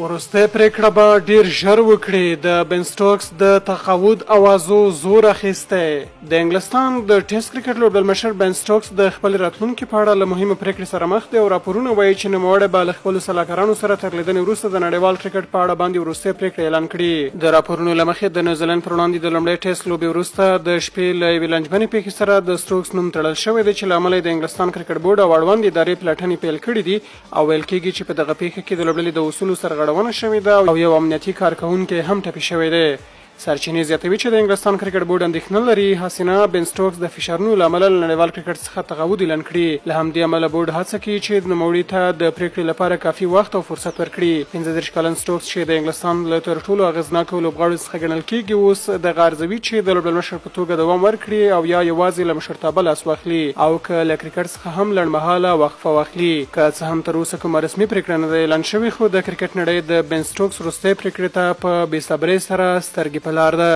وروستۍ پرېکړه به ډېر ژر وکړي. د بن سټوکس د تقاعد اوازو زور اخیستی. د انګلستان د ټېسټ کرکټ لوبډلمشر بن سټوکس د خپلې راتلونکې په اړه له مهمې پرېکړې سره مخ دی او راپورونه وايي چې نوموړی به له خپلو سلاکارانو سره تر لیدنې وروسته د نړیوال کرکټ په اړه باندې وروستۍ پرېکړه اعلان کړي. د راپورونو له مخې د نیوزیلنډ پر وړاندې د لومړۍ ټېسټ لوبې وروسته د شپې له یوې لانجمنې پېښې سره د سټوکس نوم تړل شوی دی چې له امله یې د انګلستان کرکټ بورډ او اړوند ادارې پلټنې پیل کړې دي او ویل کېږي چې په دغه پېښه کې د لوبډلې د اصولو سرغړونه شوې ده او یو امنیتي کارکوونکی هم ټپي شوی دی. سرچینې زیاتوي چې د انګلستان کرکټ بورډ اندېښنه لري هسې نه بن سټوکس د فشارونو له امله له نړیوال کرکټ څخه تقاعد اعلان کړي. له همدې امله بورډ هڅه کوي چې نوموړي ته د پرېکړې لپاره کافي وخت او فرصت ورکړي. 35 کلن سټوکس چې د انګلستان له تر ټولو اغېزناکو لوبغاړو څخه ګڼل کېږي، اوس دغه ارزوي چې د لوبډلمشر په توګه دوام ورکړي او یا یوازې له مشرتابه لاس واخلي او که له کرکټ څخه هم لنډمهاله وقفه واخلي. که څه هم تر اوسه کومه رسمي پرېکړه نه ده اعلان شوې، خو د کرکټ نړۍ د بن سټوکس وروستۍ پرېکړې ته په بې صبرۍ سره سترګې په لار ده.